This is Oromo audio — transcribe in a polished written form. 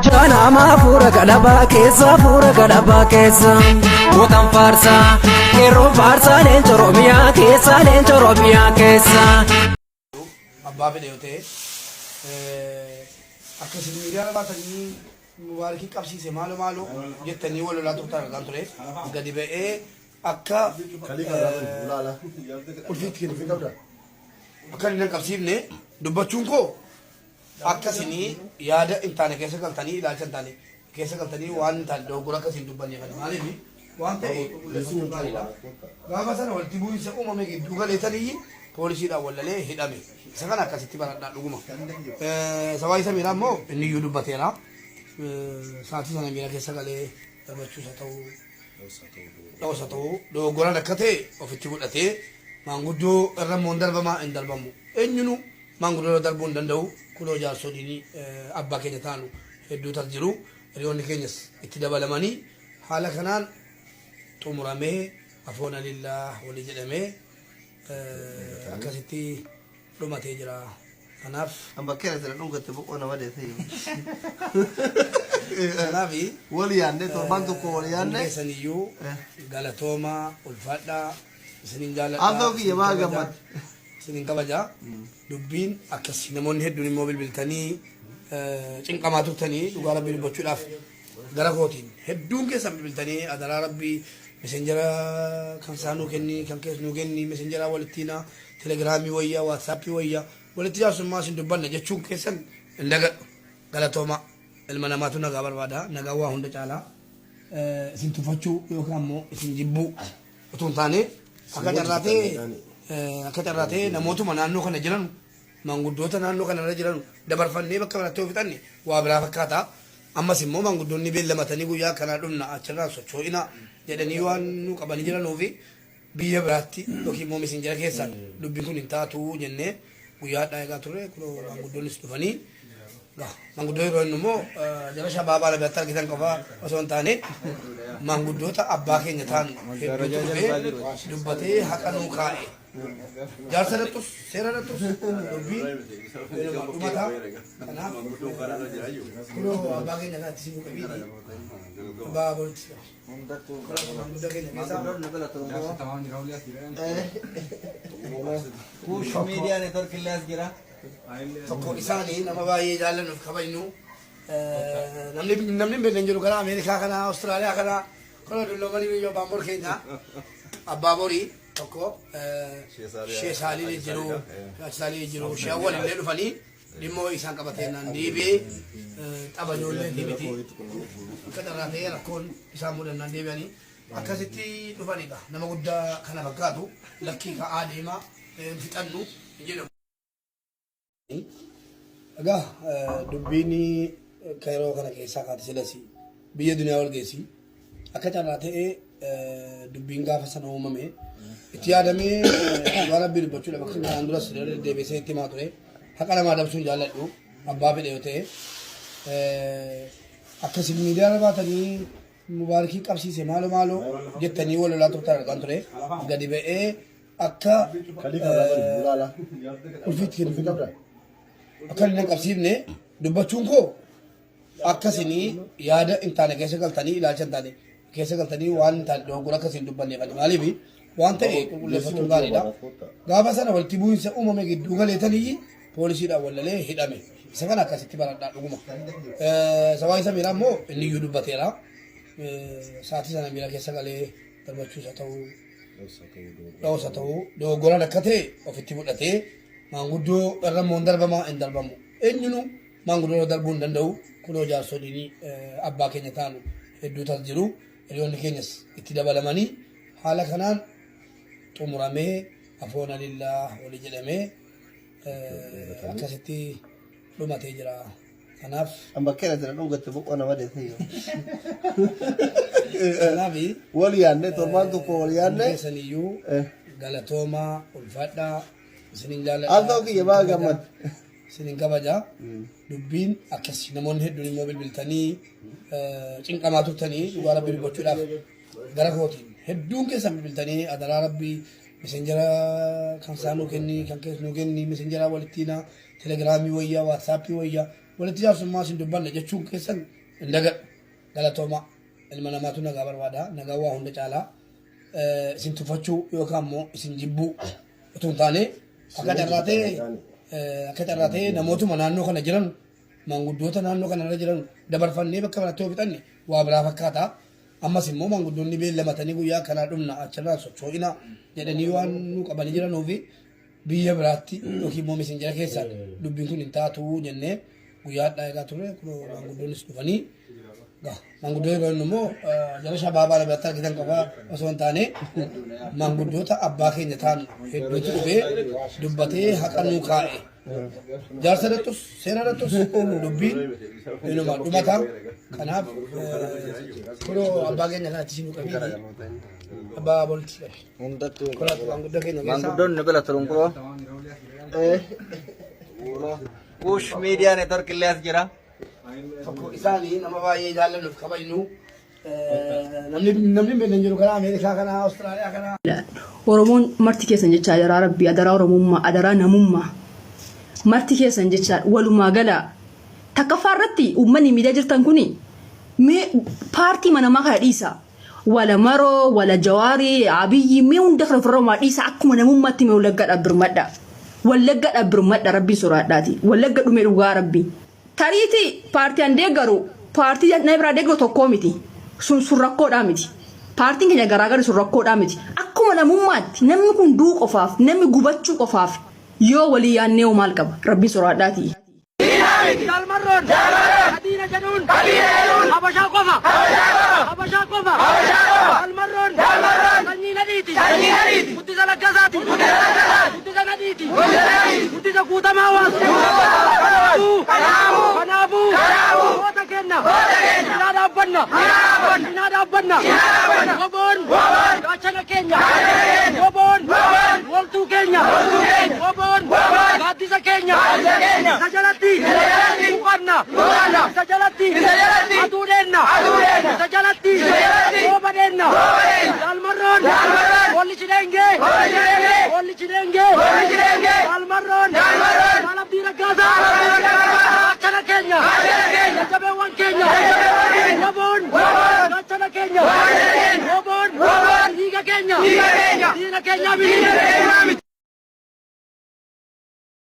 Nama fuura galabaa keessa, fuura galabaa keessa. Gootan faarsaa, qeerroo faarsaa, leenca Oromiyaa keessa, leenca Oromiyaa keessa. Abbaa fedhe yoo ta'e, akka isin miidiyaa baatanii Mubaarikii qabsiise maaloo maaloo jettanii wal lolaa turtan argaan ture. Gadi ba'ee akka ulfiitti kennu akka inni hin qabsiifne dubbachuun koo akka isinii yaada hin taane keessa galtanii, ilaalcha hin taane keessa galtanii, waan hin taane dogoggora akka isin dubbanneefani. Maaliif waan ta'e qulqulleeffachuun gaariidha. Gaafa sana walitti bu'iinsa uumame gidduu galeetanii poolisiidhaan wallalee hidhame. Isa kana akkasitti baradhaa dhuguma. Sabaa isa miiraa immoo inni iyyuu dubbateera. Sa'aatii sana miira keessa galee darbachuus haa ta'u, dha'us haa ta'u, dogoggoraan akka ta'e ofitti fudhatee, maanguddoo irra immoo hin darbamaa hin darbamu. Eenyunuu maanguddoo irra darbuu hin danda'u. Kunoo jaarsoliin abbaa keenya taanu hedduutu as jiru. Hiriyoonni keenyas itti dabalamanii haala kanaan xumuramee, afoona lillah walii jedhamee akkasitti dhumatee jira. Kanaaf An bakkee na sira dhungatte boqoo nama deesse yoo. Kanaaf Wal yaanne, torbaan tokko wal hundi yaanne. keessaniyyuu galatoomaa, ulfaadhaa, isinin jaalladha. Abbaa kiyya isinin maa kabaja. gammad. Isinin kabaja. Dubbiin akkasi. Namoonni hedduun immoo bilbiltanii cinqamaa turtanii, dhugaa rabbii dubbachuudhaaf gara kootiin hedduun keessan bilbiltanii, adaraa rabbii messenjera kan isaa nuu kenni, kan kees nuu kenni, messenjera walittiina, telegiraamii wayya, waatsaappii wayya, walitti jaarsummaa isin dubbanna jechuun keessan hin dagadhu. Galatoomaa. Ilma namaatu nagaa barbaada. Nagaa waa hunda caalaa. Isin tuffachuu yookaan immoo isin jibbuu utuu hin taane, akka carraa ta'ee namootuma naannoo kana jiran, maanguddoota naannoo kana irra jiran dabarfannee bakka biraatti yoo fixanne waa biraa fakkaata. Ammas immoo maanguddoonni beellamatanii guyyaa akkanaa dhumna, achirraan sochoo'ina jedhanii waan nu qabanii jiranuufi, biyya biraatti yookiin immoo messenjera keessaan dubbiin kun hin taatu jennee guyyaa hadhaa eegaa turre. Kunoo maanguddoonnis dhufanii. Maanguddoo yeroo inni immoo jara shabaabaa na biratti argitan qofa osoo hin taane, maanguddoota abbaa keenya ta'an hedduutu dhufee dubbatee haqa nuu kaa'e. Jaarsa irrattus seera irrattus dubbiin dhumata. Kanaaf kunoo abbaa keenya kanatti si buqabiiti. Abbaa boritti. Maanguddoo keenya keessaa. Kuush miidiyaa network illee as jira. Tokko isaanii nama baay'ee jaallannuuf kabajnu, namni hin beekne hin jiru, gara Ameerikaa kana, Awustiraaliyaa kana, kana dulloomanii biyya abbaan bor keenya abbaa borii tokko, Shee Saalii jiru, Saalii jiru, Shee Awwal illee dhufanii dhimmoo isaan qabateenaan deebi'ee tapha ijoolleetii miti. Akka carraa ta'ee rakkoon isaan mudannaan deebi'anii akkasitti dhufanidha. Nama guddaa kana fakkaatu lakkii ka'aa deemaa hin fixannu hin jedhamu. Egaa dubbiin kan yeroo kana keessaa kaate silas biyya duniyaa wal geessi. Akka carraa ta'ee dubbiin gaafa sana uumame itti yaadamee, dhugaa rabbii dubbachuudhaaf akka kanaan duras deddeebisee itti himaa ture. Haqa namaa dabsuun jaalladhu, abbaa fedhe yoo ta'e. Akka isin miidiyaa irra baatanii Mubaarikii qabsiise maaloo maaloo jettanii wal lolaa turtan argaan ture. Gadi ba'ee akka ulfiitti kennu akka inni hin qabsiifne dubbachuun koo akka isinii yaada hin taane keessa galtanii, ilaalcha hin taane keessa galtanii, waan hin taane dogoggora akka isin dubbanneefani. Maaliif waan ta'e qulqulleeffachuun gaariidha. Gaafa sana walitti bu'iinsa uumame gidduu galeetanii poolisiidhaan wallalee hidhame. Isa kana akkasitti baradhaa dhuguma. Sabaa isa miiraa immoo inni iyyuu dubbateera. Sa'aatii sana miira keessa galee darbachuus haa ta'u, dha'us haa ta'u, dogoggoraan akka ta'e ofitti fudhatee, maanguddoo irra immoo hin darbamaa hin darbamu. Eenyunuu maanguddoo irra darbuu hin danda'u. Kunoo jaarsoliin abbaa keenya taanu hedduutu as jiru. Hiriyoonni keenyas itti dabalamanii haala kanaan xumuramee, afoona lillah walii jedhamee akkasitti dhumatee jira. Kanaaf An bakkee na sira dhungatte boqoo nama deesse yoo. Kanaaf Wal yaanne, torbaan tokko wal hundi yaanne. keessaniyyuu galatoomaa, ulfaadhaa, isinin jaalladha. Abbaa kiyya maa gammad. Isinin kabaja. Dubbiin akkasi. Namoonni hedduun immoo bilbiltanii cinqamaa turtanii, dhugaa rabbii dubbachuudhaaf gara kootiin hedduun keessan bilbiltanii, adaraa rabbii messenjera kan isaa nuu kenni, kan kees nuu kenni, messenjera walittiina, telegiraamii wayya, waatsaappii wayya, Walitti jaarsummaas hin dubbanne jechuun keessan hin dagadhu. Galatoomaa. Ilma namaatu nagaa barbaada. Nagaa waa hunda caalaa. Isin tuffachuu yookaan immoo isin jibbuu otoo hin taane akka carraa ta'e akka carraa ta'e namootuma naannoo kana jiran maanguddoota naannoo kana irra jiran dabarfannee bakka biraatti yoo fixanne waa biraa fakkaata. Ammas immoo maanguddoonni beellamatanii guyyaa akkanaa dhumna achirraan sochoo'ina jedhanii waan nu qabanii jiranuufi biyya biraatti yookiin immoo misinjera keessaan dubbiin kun hin taatu jennee guyyaa hadhaa eegaa turre. Kunoo maanguddoonnis dhufanii. Maanguddoo yeroo inni immoo jara shabaabaa biratti argitan qofa osoo hin taane maanguddoota abbaa keenya ta'an hedduutu dhufee dubbatee haqa nuu kaa'e. Jaarsa irrattus seera irrattus dubbiin inuma dhumata. Kanaaf kunoo abbaa keenya kanatti isin qabiiti. Abbaa bolti qabi. Hundattuu. Kunaatu maanguddoo keenya keessaa. Maanguddoon nu bira turun kunoo. Kuush miidiyaa neetwork illee as jira. Tokko isaanii nama baay'ee jaallannuuf kabajnu namni namni hin beekne hin jiru kana Ameerikaa kana Awustiraaliyaa kana. Oromoon marti keessan jecha adaraa rabbii, adaraa oromummaa, adaraa namummaa, marti keessan jecha walumaa gala. Takkaffaa irratti uummanni miidiyaa jirtan kuni mee paartii manamaa kana dhiisa. Wala Maroo, wala Jawaarii, Abiyyi, mee hunda kana ofirraa dhiisa. Akkuma namummaatti mee Wallaggaadhaaf birmadha. Wallaggaadhaaf birmadha, rabbiin soraadhaati. Wallagga dhume dhugaa rabbi. Tariiti paartii an deeggaru paartii nama biraa deeggaru tokkoo miti. Sun sun rakkoodhaa miti. Paartiin keenya garaagari, sun rakkoodhaa miti. Akkuma namummaatti namni kun du'uu qofaaf, namni gubachuu qofaaf yoo walii yaannee hoo maal qaba? Rabbiin soraadhaati. Jaalmarroon Kadiina jedhuun Habashaa qofa Habashaa qofa. Jaalmarroon sanyii nadhiiti guddisa Laggasaati guddisa nadhiiti guddisa Guutamaa Waas. Kanaafuu kanaafuu goota kenna cinaa dhaabbanna cinaa dhaabbanna. WBOn gaachana keenya, WBOn loltuu keenya, WBOn gaaddisa keenya. Isa jalatti boqanna, isa jalatti aduu dheenna, isa jalatti rooba dheenna. Jaalmarroon Hoollichi dheengee, Hoollichi dheengee, Jaalmarroon Jaalabdii Raggaasaa gaachana keenya, jajjabeewwan keenya. WBOn gaachana keenya, WBOn dhiiga keenya, diina keenya miti.